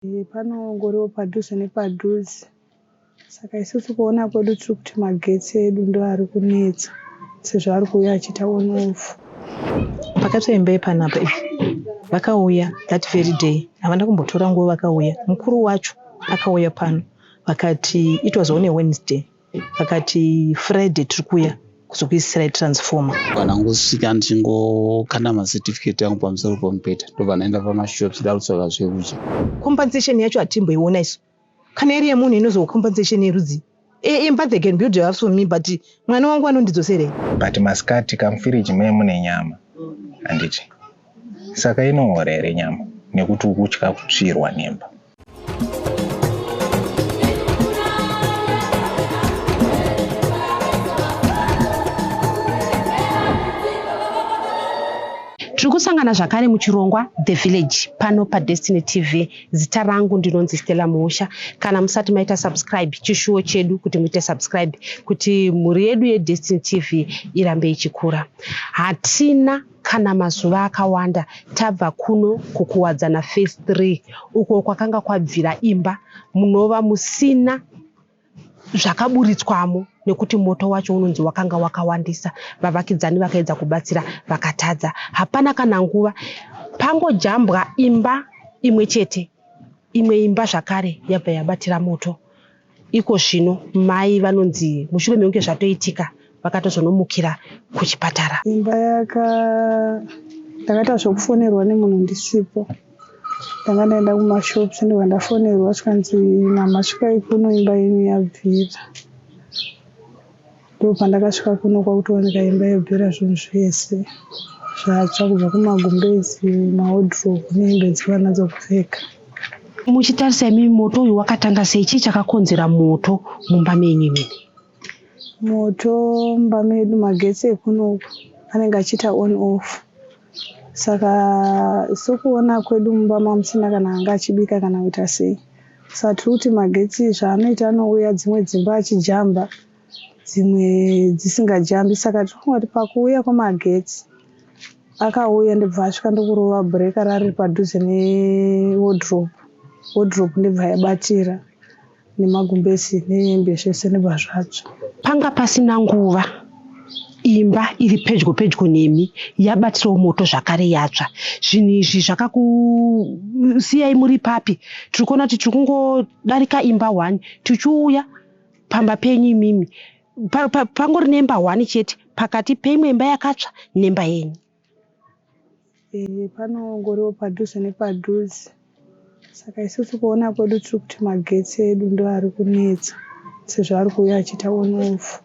Panongoriwo padhuze nepadhuze saka isusu kuona kwedu tiri kuti magetsi edu ndoari kunetsa sezvo ari kuuya achiita on off. Pakatsva imba yepanapa iyi vakauya that very day havana kumbotora nguva vakauya. Mukuru wacho akauya pano vakati it was on a Wednesday vakati Friday tiri kuuya kuzokuisirai transformer. Pandangosvika ndichingokanda macertificate angu pamusoro pomubhedha ndobva ndaenda pamashops ndakutsvaga zvekudya. Compensation yacho hatimboiona isu. Kana iri yemunhu inozova compensation yerudzii? Imba they can build a house for me but mwana wangu anondidzoserei? But masikati kamufiriji mune mune nyama handiti? Saka inoora here nyama nekuti ukutya kutsvirwa nemba? Tiri kusangana zvakare muchirongwa The Village pano paDestiny TV. Zita rangu ndinonzi Stella Muusha. Kana musati maita subscribe, chishuwo chedu kuti muite subscribe kuti mhuri yedu yeDestiny TV irambe ichikura. Hatina kana mazuva akawanda tabva kuno kuKuwadzana Phase 3 uko kwakanga kwabvira imba munova musina zvakaburitswamo nekuti moto wacho unonzi wakanga wakawandisa. Vavakidzani vakaedza kubatsira vakatadza. Hapana kana nguva pangojambwa imba imwe chete, imwe imba zvakare yabva yabatira moto. Iko zvino mai vanonzi mushure mekunge zvatoitika vakatozonomukira kuchipatara. Imba yaka ndakaita zvekufonerwa nemunhu ndisipo. Ndanga ndaenda kumashops ndobva ndafonerwa zvikanzi mama svikai kuno imba yenyu yabvira. Ndopandakasvika kuno kwakutowanika imba yobvira zvinhu zvese zvatsva kubva kumagumbezi, mawodhiropu nehembe dzevana dzekupfeka. Muchitarisa imimi moto uyu wakatanga sei? Chii chakakonzera moto mumba menyu imimi? Moto mumba medu magetsi ekunoku anenge achiita on off saka sekuona kwedu mumba mamusina kana anga achibika kana kuita sei saka tiri kuti magetsi zvaanoita anouya dzimwe dzimba achijamba dzimwe dzisingajambi saka tiri kufunga kuti pakuuya kwemagetsi akauya ndobva asvika ndokurova bhureka rari padhuze newodhiropu wodhiropu ndobva yabatira nemagumbezi nehembe zvese ndobva zvatsva. Panga pasina nguva imba iri pedyo pedyo nemi yabatirawo moto zvakare yatsva. Zvinhu izvi zvakakusiyai muri papi? Tiri kuona kuti tiri kungodarika imba one tichiuya pamba penyu imimi. Pangori nemba one chete pakati peimwe imba yakatsva nemba yenyu. Panongoriwo padhuze nepadhuze saka isusu kuona kwedu tiri kuti magetsi edu ndoari kunetsa sezvo ari kuuya achiita on off.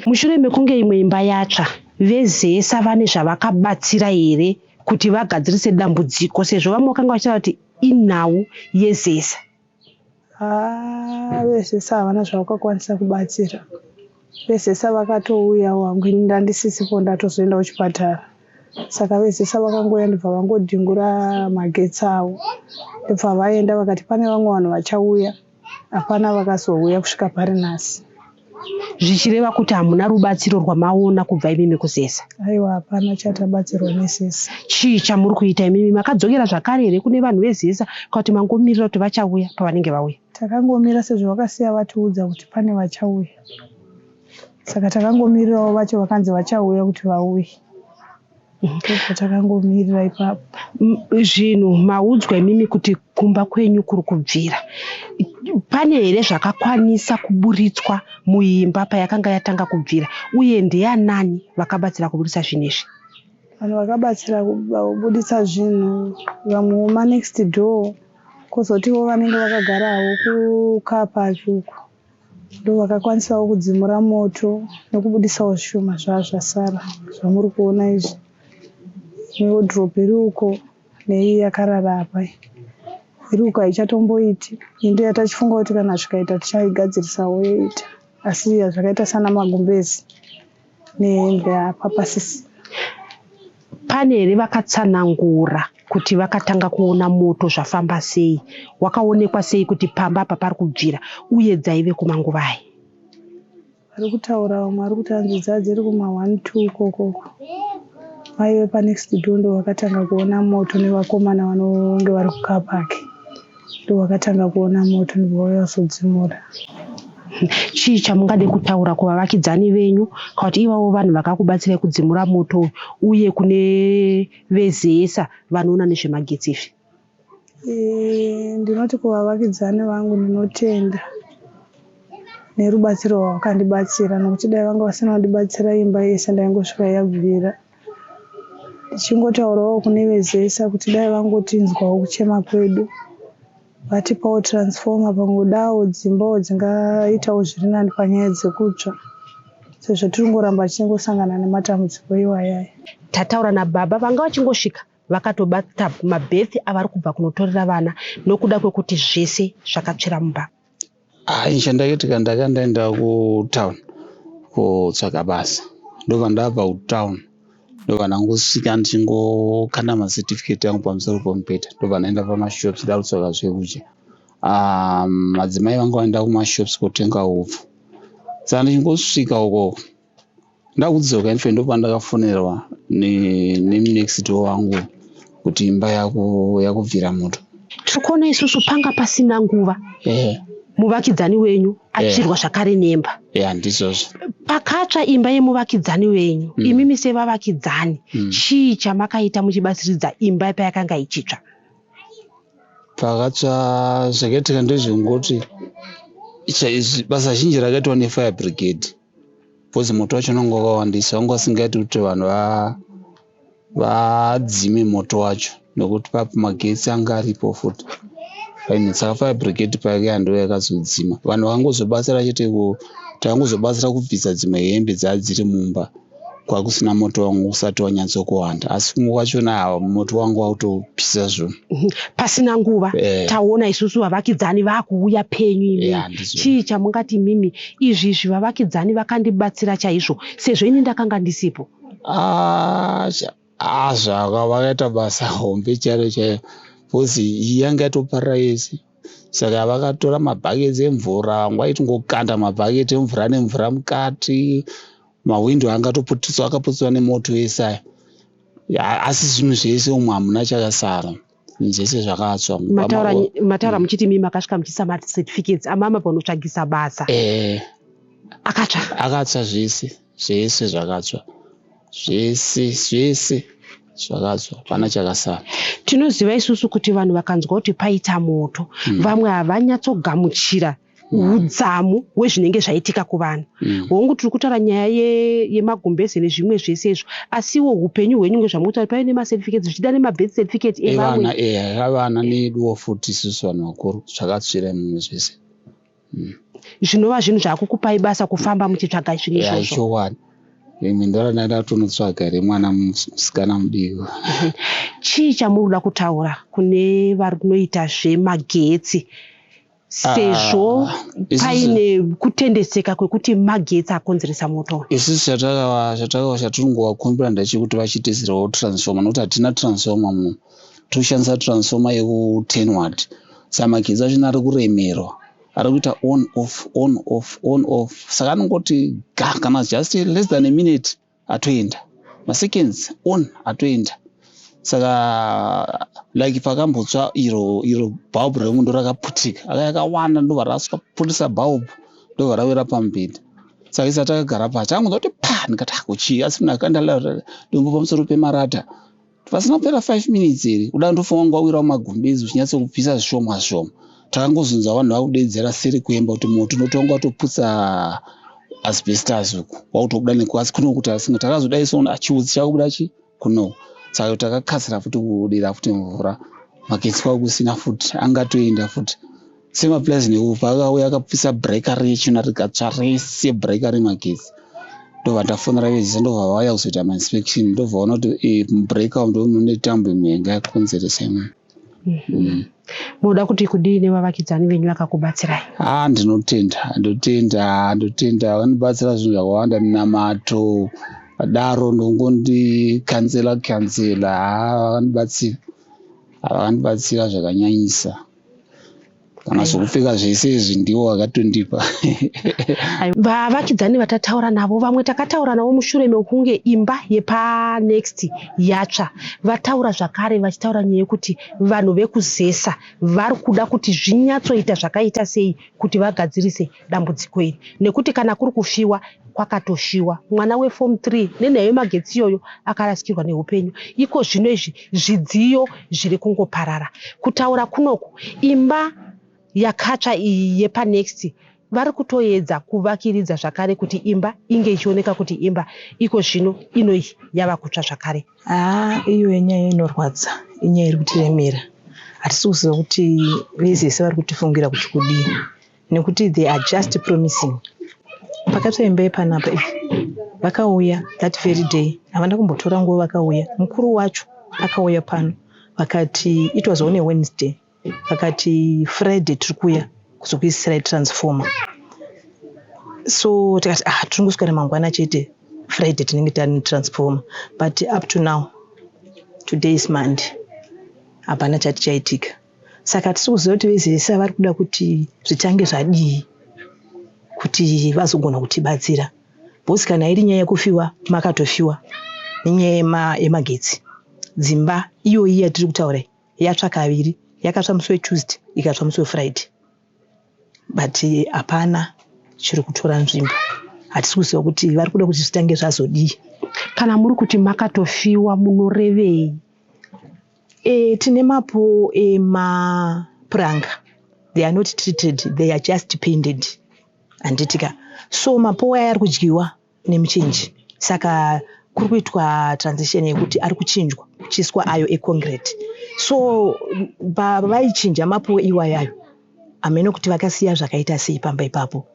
Mushure mekunge imwe imba yatsva, veZESA vane zvavakabatsira here kuti vagadzirise dambudziko sezvo vamwe vakanga vachitaura kuti inhau yeZESA? Haa veZESA havana zvavakakwanisa kubatsira. VeZESA vakatouyawo hangu ini ndandisisipo ndatozoenda kuchipatara. Saka veZESA vakangouya ndobva vangodhingura magetsi avo ndobva vaenda vakati pane vamwe vanhu vachauya. Hapana vakazouya kusvika pari nhasi. Zvichireva kuti hamuna rubatsiro rwamaona kubva imimi kuZESA? Aiwa hapana chatabatsirwa neZESA. Chii chamuri kuita imimi? Makadzokera zvakare here kune vanhu veZESA kana kuti mangomirira kuti vachauya pavanenge vauya? Takangomira sezvo vakasiya vatiudza kuti pane vachauya. Saka takangomirirawo vacho vakanzi vachauya kuti vauye. Takangomirira ipapo. Zvinhu maudzwa imimi kuti kumba kwenyu kuri kubvira. Pane here zvakakwanisa kuburitswa muimba payakanga yatanga kubvira uye ndeanani vakabatsira kuburitsa zvinhu izvi? Vanhu vakabatsira kubuditsa zvinhu vamwewo manext door kozotiwo vanenge vakagarawo kucar park uko. Ndovakakwanisawo kudzimura moto nekubudisawo zvishoma zvaa zvasara zvamuri kuona izvi. Newodhiropu iri uko neiyi yakarara apa iyi. Iri uko haichatomboiti. Iyi ndiyo yatachifunga kuti kana zvikaita tichaigadzirisawo yoita. Asi zvakaita sana magumbezi nehembe apa pasisina. Pane here vakatsanangura kuti vakatanga kuona moto zvafamba sei? Wakaonekwa sei kuti pamba apa pari kubvira uye dzaive kumanguvai? Vari kutaura vamwe vari kuti hanzi dzaa dziri kuma one two ikokoko. Mai vepanext door ndovakatanga kuona moto nevakomana vanonge vari kucar park. Ndovakatanga kuona moto ndobva vauya kuzodzimura. Chii chamungade kutaura kuvavakidzani venyu kana kuti ivavo vanhu vakakubatsirai kudzimura moto uyu uye kune veZESA vanoona nezvemagetsi izvi? Ndinoti kuvavakidzani vangu ndinotenda nerubatsiro rwavakandibatsira nokuti dai vanga vasina kundibatsira imba yese ndaingosvika yabvira. Ndichingotaurawo kune veZESA kuti dai vangotinzwawo kuchema kwedu vatipawo transformer pangodawo dzimbawo dzingaitawo zviri nani panyaya dzekutsva sezvo tiri kungoramba tichingosangana nematambudziko iwayaya. Tataura nababa vanga vachingosvika vakatobata mabirth avari kubva kunotorera vana nokuda kwekuti zvese zvakatsvira mumba. Hai, chandakaitika ndaka ndaenda kutown kotsvaga basa, ndobva ndabva kutown ndobva ndangosvika ndichingokanda macertificate angu pamusoro pomubhedha, ndobva ndaenda pamashops da kutsvaga zvekudya. Madzimai vangu vaenda kumashops kotenga upfu, saka ndichingosvika ukoko ndakudzoka infact ndopandakafonerwa nemunext door wangu kuti imba yakubvira moto. Tiri kuona isusu panga pasina nguva muvakidzani wenyu atsvirwa zvakare nemba. Ya, ndizvozvo. Pakatsva imba yemuvakidzani wenyu, imimi sevavakidzani, chii chamakaita muchibatsiridza imba payakanga ichitsva? Pakatsva, zvakaitika ndezvekungoti basa zhinji rakaitwa nefire brigade because moto wacho unonge wakawandisa, wanga usingaiti kuti vanhu vadzime moto wacho nekuti papo magetsi anga aripo futi. Saka fire brigade payakauya ndo yakazodzima. Vanhu vakangozobatsira chete, takangozobatsira kubvisa dzimwe hembe dzaa dziri mumba kwakusina moto wanga usati wanyatsokuwanda, asi kumwe kwachona hawa moto wanga wakutopisa zvinhu. Pasina nguva taona isusu vavakidzani vakuuya penyu imimi. Ya, ndizvo. Chii chamungati mimi izvi izvi vavakidzani vakandibatsira chaizvo sezvo ini ndakanga ndisipo? Zvaka vakaita basa hombe chairo chairo because iyi yanga yatoparara yese, saka vakatora mabhaketi emvura, vaitingokanda mabhaketi emvura nemvura mukati. Mahwindo anga atoputiswa, akaputiswa nemoto ese aya. Ya, asi zvinhu zvese umwe hamuna chakasara, zvinhu zvese zvakatsva. Mataura muchiti mimi makasvika muchiisa macertificates amama panotsvagisa basa. Akatsva? Akatsva zvese, zvese zvakatsva, zvese zvese zvakatsva, hapana chakasara. Tinoziva isusu kuti vanhu vakanzwa kuti paita moto, vamwe havanyatsogamuchira udzamu hwezvinenge zvaitika kuvanhu. Hongu, tiri kutaura nyaya yemagumbeze nezvimwe zvese izvo, asiwo upenyu hwenyu ngezvamutaura paine macertificates, zvichida nemabirth certificate evamwe. Evana, avana neduwo futi isusu vanhu vakuru zvakatsvira mumwe zvese. Zvinova zvinhu zvakukupai basa kufamba muchitsvaga zvinhu izvozvo. Chokwadi, rimwe ndora ndatonotsvaga remwana musikana mudiki. Chii chamuri kuda kutaura kune vari kunoita zvemagetsi sezvo paine kutendeseka kwekuti magetsi akonzeresa moto uyu? Isusu chatiringovakumbira ndechekuti vachitisirawo transformer nokuti hatina transformer muno, toshandisa transformer yeku10 watt, saka magetsi achona ari kuremerwa, ari kuita on off, on off, on off, saka anongoti ga kana just less than a minute atoenda, maseconds on atoenda. Saka like pakambotsva iro iro bhaubhu remundo rakaputika, aka yakawanda, ndobva rasvika bhaubhu, ndobva rawira pamubhedha. Saka isa takagara pasi takangonzwa kuti pa, ndikati akuchii, asi munhu akanda dombo pamusoro pemarata pasina kupera 5 minutes here kuda, ndofunga wanga wawira mumagumbezi uchinyatsokupisa zvishoma zvishoma. Takangozonzwa vanhu vakudedzera seri kuemba kuti moto, nokuti wanga watoputsa asbestos uku wakutobuda neku, asi kuno kuti asinga takazodai so chiutsi chakubuda chi kuno. Saka takakasira futi kudira futi mvura, magetsi kwakusina futi, angatoenda futi semaplazi nekupa akauya akapisa breaker rechina rikatsva rese breaker remagetsi. Ndobva ndafonera veZESA, ndobva vauya kuzoita mainspection, ndobva vaona kuti mubreaker ndo mune tambo imwe yanga yakonzeresa imwe. Munoda kuti kudii nevavakidzani venyu vakakubatsirai? Ah, ndinotenda, ndotenda, ndotenda. Vanobatsira zvinhu zvakawanda, minamato vadaro, ndongondikansela kansela. Ha, vakandibatsira, vakandibatsira zvakanyanyisa. Kana zvekupfeka zvese izvi ndiwo akatondipa. Vavakidzani vatataura navo, vamwe takataura navo mushure mekunge imba yepanext yatsva, vataura zvakare vachitaura nyaya yekuti vanhu vekuZESA vari kuda kuti zvinyatsoita zvakaita sei kuti vagadzirise dambudziko iri, nekuti kana kuri kufiwa kwakatoshiwa. Mwana weform 3 nenhau yemagetsi iyoyo akarasikirwa neupenyu. Iko zvino izvi zvidziyo zviri kungoparara. Kutaura kunoku, imba yakatsva iyi yepanext vari kutoedza kuvakiridza zvakare kuti imba inge ichioneka kuti imba. Iko zvino inoyi yava kutsva zvakare. Haa, iyo inyaya inorwadza, inyaya iri kutiremera. Hatisi kuziva kuti veZESA vari kutifungira kuti kudii, nekuti they are just promising. Pakatsva imba yepanapa vakauya that very day, havana kumbotora nguva vakauya. Mukuru wacho akauya pano vakati, it was on a Wednesday, vakati Friday tiri kuuya kuzokuisirai transformer. So tikati, ah, tiri ngoswera mangwana chete, Friday tinenge tane transformer. But up to now, today is Monday, hapana chati chaitika. Saka hatisi kuziva kuti veZESA vari kuda kuti zvitange zvadii kuti vazogona kutibatsira, because kana iri nyaya yekufiwa, makatofiwa nenyaya yemagetsi. Dzimba iyoyi yatiri kutaura yatsva kaviri, yakatsva musi weTuesday, ikatsva musi weFriday, but hapana chiri kutora nzvimbo. Hatisi kuziva kuti vari kuda kuti zvitange zvazodii. Kana muri kuti makatofiwa, munorevei? Tine mapoles emapuranga. They are not treated, they are just painted, handitika? So mapoles aya ari kudyiwa nemuchinji, saka kuri kuitwa transition yekuti ari kuchinjwa kuchiiswa ayo econcrete. So pavaichinja mapoles iwayayo, hameno kuti vakasiya zvakaita sei pamba ipapo.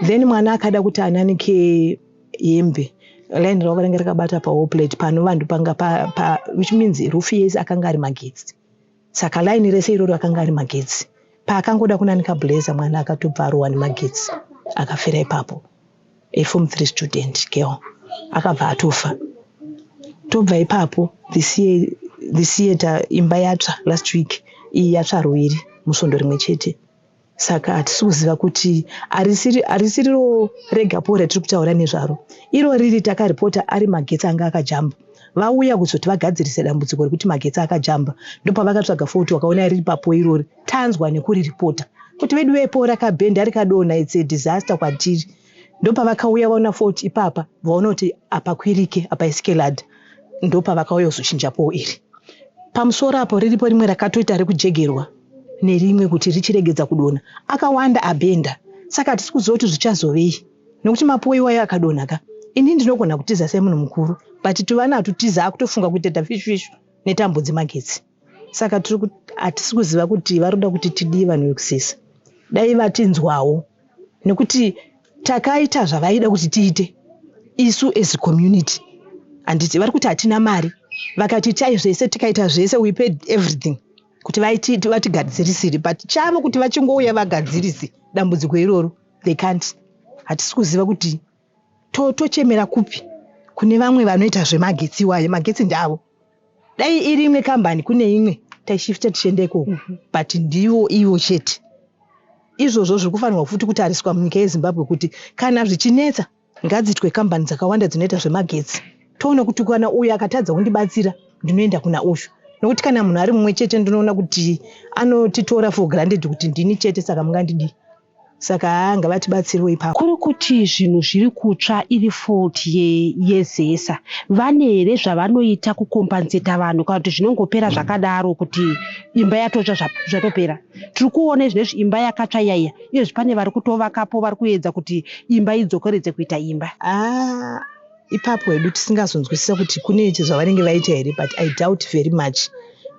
Then mwana akada kuti ananike hembe, line ravo ringe rakabata pawall plate pano vanhu panga pa, which means roof yese akanga ari magetsi. Saka line rese iroro akanga ari magetsi. Paakangoda kunanika blazer, mwana akatobva arohwa nemagetsi, akafira ipapo. Aform 3 student girl akabva atofa. Tobva ipapo, this year imba yatsva last week, iyi yatsva ruviri musvondo rimwe chete. Saka hatisi kuziva kuti harisiriro rega pole ratiri kutaura nezvaro. Iro riri takaripota ari magetsi anga akajamba. Vauya kuzoti vagadzirise dambudziko rekuti magetsi akajamba, ndopavakatsvaga fault, vakaona riri papo irori. Tanzwa nekuriripota kuti vedu vepo rakabhenda, rikadonha, it's a disaster kwatiri. Ndopavakauya vaona fault ipapa, vaona kuti apakwirike, apaisike ladder, ndopavakauya kuzochinja pole iri. Pamusoro apo riripo rimwe rakatoita rekujegerwa nerimwe kuti richiregedza kudonha. Akawanda abhenda, saka hatisi kuziva kuti zvichazovei, nekuti mapoles iwayo akadonha ka, ini ndinogona kutiza semunhu mukuru, but tuvana hatutiza, akutofunga kuita tafishfishu netambo dzemagetsi. Saka hatisi kuziva kuti vari kuda kuti tidii vanhu vekuZESA. Dai vatinzwawo, nekuti takaita zvavaida kuti tiite isu as community, handiti? Vari kuti hatina mari. Vakati itai zvese, tikaita zvese, we paid everything kuti vatigadzirisire, but chavo kuti vachingouya vagadzirise dambudziko iroro, they can't. Hatisi kuziva kuti tochemera kupi kune vamwe vanoita zvemagetsi iwayo. Magetsi ndavo. Dai iri imwe kambani kune imwe, taishifta tichienda ikoko, but ndivo ivo chete. Izvozvo zviri kufanirwa futi kutariswa munyika yeZimbabwe, kuti kana zvichinetsa, ngadziitwe kambani dzakawanda dzinoita zvemagetsi, toona kuti kana uyu akatadza kundibatsira, ndinoenda kuna uyu. Nokuti kana munhu ari mumwe chete, ndinoona kuti anotitora for granted, kuti ndini chete, saka mungandidii? Saka haa, ngavatibatsirewo ipapo. Kuri kuti zvinhu zviri kutsva iri fault yeZESA, vane here zvavanoita kucompensata vanhu, kana kuti zvinongopera zvakadaro, kuti imba yatotsva zvatopera? Tiri kuona izvinezvi imba yakatsva iyaiya, iyezvi pane vari kutovakapo, vari kuedza kuti imba idzokeredze kuita imba. Haa, ipapo hedu tisingazonzwisisa kuti kune zvavanenge vaita here, but I doubt very much,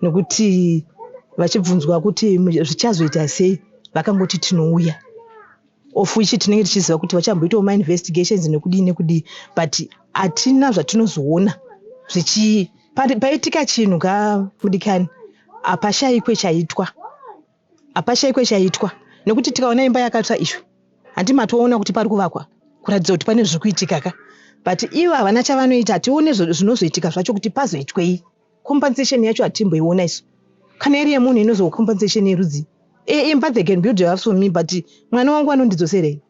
nekuti vachibvunzwa kuti zvichazoita sei, vakangoti tinouya, of which tinenge tichiziva kuti vachamboitawo mainvestigations nekudii nekudii, but hatina zvatinozoona zvichi paitika chinhu ka. Mudikani, hapashayikwe chaitwa, hapashayikwe chaitwa, nekuti tikaona imba yakatsva izvo, handi matoona kuti pari kuvakwa, kuratidza kuti pane zviri kuitika ka? But ivo havana chavanoita. Hatione zvinozoitika zvacho kuti pazoitwei. Compensation yacho hatimboiona isu. Kana iri yemunhu, inozova compensation yerudzi? Imba, they can build a house for me, but mwana wangu anondidzoserei?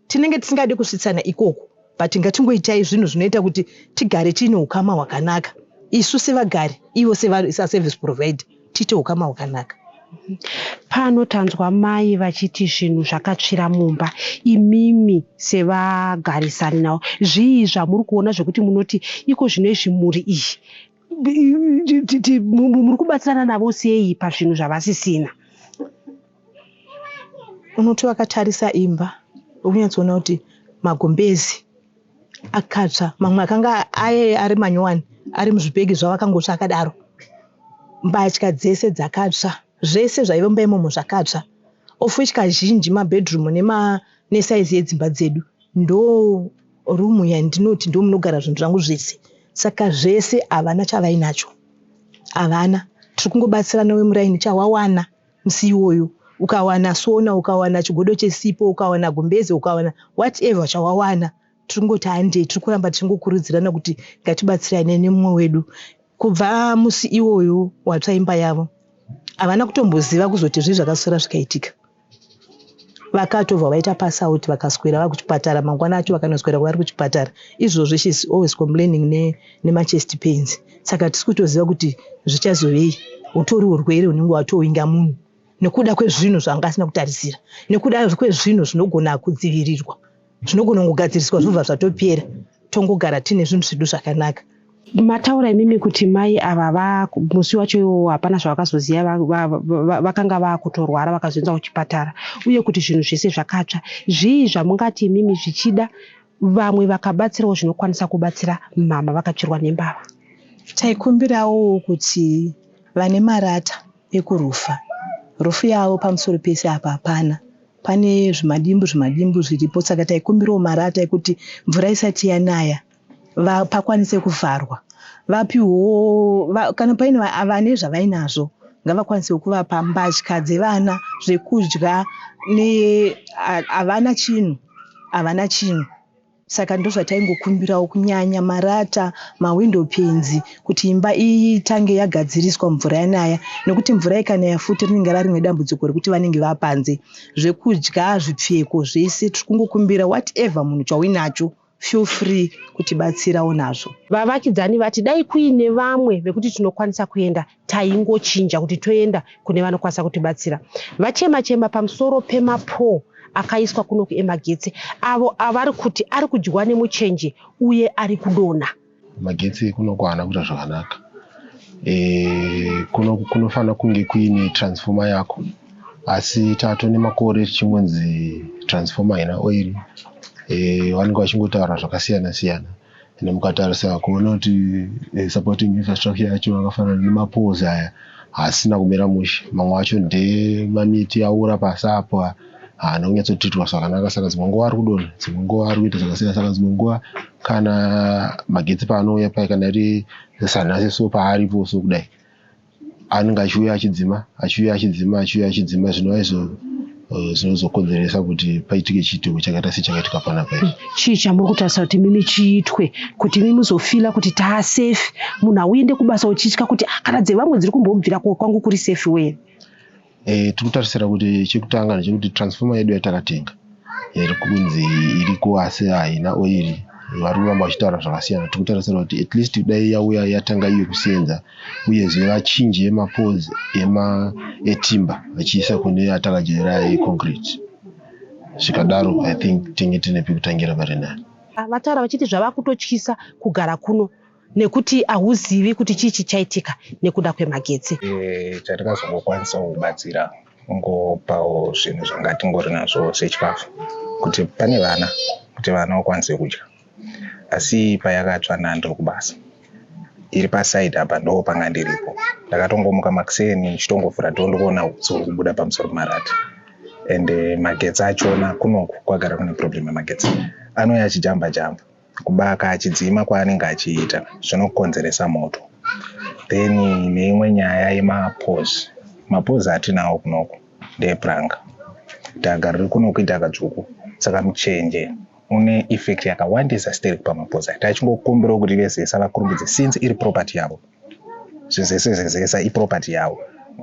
Tinenge tisingadi kusvitsana ikoko, but ngatingoitai zvinhu zvinoita kuti tigare tiine ukama hwakanaka, isu sevagari, ivo seservice provider, tiite ukama hwakanaka. Pano tanzwa mai vachiti zvinhu zvakatsvira mumba. Imimi sevagarisani navo, zvii zvamuri kuona zvekuti munoti iko zvino izvi mhuri iyi muri kubatsirana navo sei pazvinhu zvavasisina? Unoti wakatarisa imba, ukunyatsoona kuti magumbezi akatsva, mamwe akanga aye ari manyowani ari muzvibhegi zvavo akangotsva akadaro. Mbatya dzese dzakatsva, zvese zvaiva mumba imomo zvakatsva, of which kazhinji mabedroom nesaizi yedzimba dzedu, ndo room yandinoti ndo munogara zvinhu zvangu zvese. Saka zvese havana chavainacho, havana. Tiri kungobatsirana wemuraini, chawawana musi iwoyo, ukawana sona, ukawana chigodo chesipo, ukawana gumbeze, ukawana whatever chawawana, tiri kungoti handei. Tiri kuramba tichingokurudzirana kuti ngatibatsirane nemumwe wedu. Kubva musi iwoyo watsva imba yavo, havana kutomboziva kuzoti zvii zvakaswera zvikaitika. Vakatobva vaita pass out, vakaswera vakuchipatara. Mangwana acho vakanoswera vari kuchipatara. Izvozvo she's always complaining nemachest pains, saka tisi kutoziva kuti zvichazovei. Utori urwere hunenge hwatowinga munhu nekuda kwezvinhu zvanga asina kutarisira, nekuda kwezvinhu zvinogona kudzivirirwa, zvinogona kungogadziriswa, zvobva zvatopera, tongogara tiine zvinhu zvedu zvakanaka. Mataura imimi kuti mai ava musi wacho iwowo hapana zvavakazoziva, vakanga vakutorwara, vakazoenda kuchipatara, uye kuti zvinhu zvese zvakatsva. Zvii zvamungati imimi zvichida vamwe vakabatsirawo zvinokwanisa kubatsira mama vakatsvirwa nembava? Taikumbirawo kuti vane marata ekurufa rufu yavo, pamusoro pese apa hapana, pane zvimadimbu zvimadimbu zviripo, saka taikumbirawo marata ekuti mvura isati yanaya pakwanise kuvharwa. Vapiwewo kana paine vane zvavainazvo, ngavakwanise kuvapa mbatya dzevana, zvekudya. Havana chinhu, havana chinhu. Saka ndozvataingokumbirawo, kunyanya marata, mawindow panes, kuti imba itange yagadziriswa mvura yanaya, nekuti mvura ikanaya futi rinenge rarimwe dambudziko rekuti vanenge vapanze. Zvekudya, zvipfeko, zvese, tiri kungokumbira whatever munhu chauinacho, feel free kutibatsirawo nazvo. Vavakidzani vati dai kuine vamwe vekuti tinokwanisa kuenda, taingochinja kuti toenda kune vanokwanisa kutibatsira. Vachema chema pamusoro pemapole akaiswa kuno emagetsi avo avari kuti ari kudyiwa nemuchenje uye ari kudonha. Magetsi kunoku haana kuita zvakanaka. Kunofanira kunge kuine transformer yako, asi tato nemakore tichingonzi transformer haina oil. Vanenge vachingotaura zvakasiyana siyana. Ende mukatarisa kuona kuti supporting infrastructure yacho yakafanana nemapoles aya haasina kumira mushe. Mamwe acho ndemamiti aura pasi apo, haana kunyatsotreatwa zvakanaka, saka dzimwe nguva ari kudonha, dzimwe nguva ari kuita zvakasiyana. Saka dzimwe nguva kana magetsi paanouya paya, kana iri sanhasi so paaripo so kudai, anenge achiuya achidzima, achiuya achidzima, achiuya achidzima, zvinova izvo zvinozokonzeresa kuti paitike chiitiko chakaita sechakaitika panapa izvi. Chii chamuri kutarisa kuti mimi chiitwe kuti imi muzofeela kuti taasafe? Munhu hauende kubasa uchitya kuti, "Ah, kana dzevamwe dziri kumbobvira, kwangu kuri safe wei?" Tiri kutarisira kuti chekutanga ndechekuti transformer yedu yatakatenga iri kunzi iriko, asi haina oil. Vari kuramba vachitaura zvakasiyana. Tiri kutarisira kuti at least dai yauya yatanga iyo kusenza, uyezve vachinje mapoles etimber vachiisa kune atakajaira econcrete. Zvikadaro, I think tinge tine pekutangira pari nani. Vataura vachiti zvava kutotyisa kugara kuno nekuti hauzivi kuti chii chichaitika nekuda kwemagetsi. Chatikazongokwanisawo kubatsira kungopawo zvinhu zvanga tingori nazvo sechikafu, kuti pane vana, kuti vana vakwanise kudya. Asi payakatsva ndandiri kubasa, iri paside apa ndo panga ndiripo. Ndakatongomuka makuseni ndichitongovhura door, ndikuona utsi huri kubuda pamusoro pemarata. Ende magetsi achona kunoku kwagara kune problem yemagetsi, anouya achijamba jamba, kubaka achidzima kwaanenge achiita, zvinokonzeresa moto. Then neimwe nyaya yemapoles, mapoles atinawo kunoku ndeepuranga. Dhaka riri kunoku idhaka dzvuku, saka muchenje une effect yakawandisa sterek pamapoles aya. Tachingokumbirawo kuti veZESA vakurumidze, since iri property yavo, zvinhu zvese zveZESA iproperty yavo,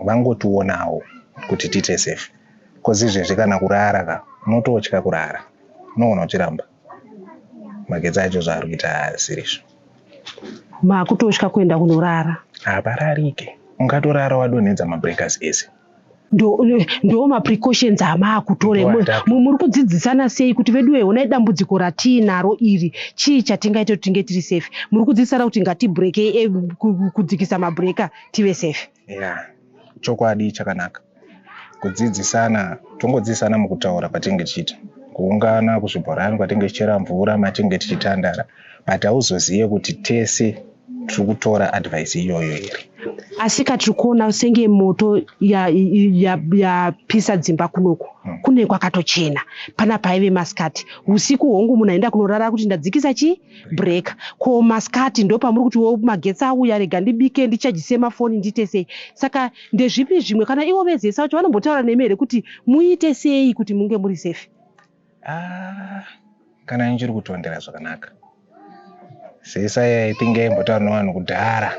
vangotionawo kuti tiite safe. Kozi izvezvi kana kurara ka unototya kurara, unogona kuchiramba magetsi acho zvaari kuita asirizvo. Makutotya kuenda kunorara? Hapararike, ungatorara wadonhedza mabreakers ese. Ndo maprecautions amaakutore. Muri kudzidzisana sei kuti veduwe honai dambudziko ratiinaro iri, chii chatingaite kuti tinge tiri safe? Muri kudzidzisana kuti ngatibrekei, kudzikisa mabreaker tive safe? Ya, chokwadi chakanaka kudzidzisana, tongodzidzisana mukutaura kwatinenge tichiita, kuungana kuzvibhorani kwatinenge tichichera mvura, matinenge tichitandara, but hauzozive kuti tese tiri kutora advice iyoyo here. Asi katiri kuona senge moto yapisa dzimba kunoku, kune kwakatochena pana paive masikati. Usiku hongu munhu aenda kunorara kuti ndadzikisa chi breaker, ko masikati ndo pamuri kuti wo magetsi auya, rega ndibike, ndichajise mafoni, ndiite sei? Saka ndezvipi zvimwe, kana ivo veZESA vacho vanombotaura nemi here kuti muite sei kuti munge muri safe? Ah, kana ndichiri kutondera zvakanaka, ZESA I think yaimbotaura nevanhu kudhara.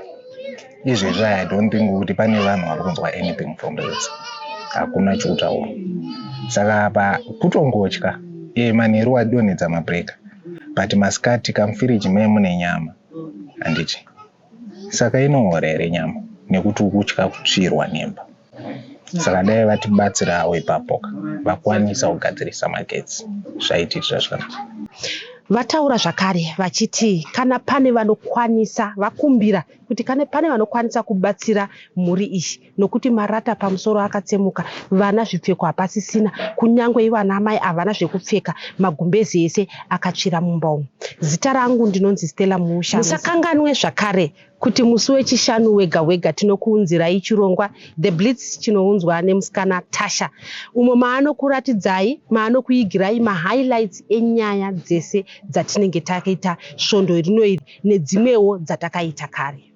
Izvezvi I don't think kuti pane vanhu vari kunzwa anything from ZESA, hakuna chikutaura. Saka apa kutongotya e manheru wadonhedza mabreaker, but masikati kamufiriji mee mune nyama, handiti? Saka inoora here nyama nekuti ukutya kutsvirwa nemba? Saka dai vatibatsirawo ipapoka, vakwanisa kugadzirisa magetsi, zvaitiitira zvakanaka. Vataura zvakare vachiti kana pane vanokwanisa, vakumbira kuti kana pane vanokwanisa kubatsira mhuri iyi, nokuti marata pamusoro akatsemuka, vana zvipfeko hapasisina, kunyange ivo ana amai havana zvekupfeka, magumbezi ese akatsvira mumba umu. Zita rangu ndinonzi Stella Musha. Musakanganwe zvakare kuti musi weChishanu wega wega tinokuunzirai chirongwa The Blitz chinounzwa nemusikana Tasha, umo maanokuratidzai, maanokuigirai mahighlights enyaya dzese dzatinenge takaita svondo rino iri nedzimwewo dzatakaita kare.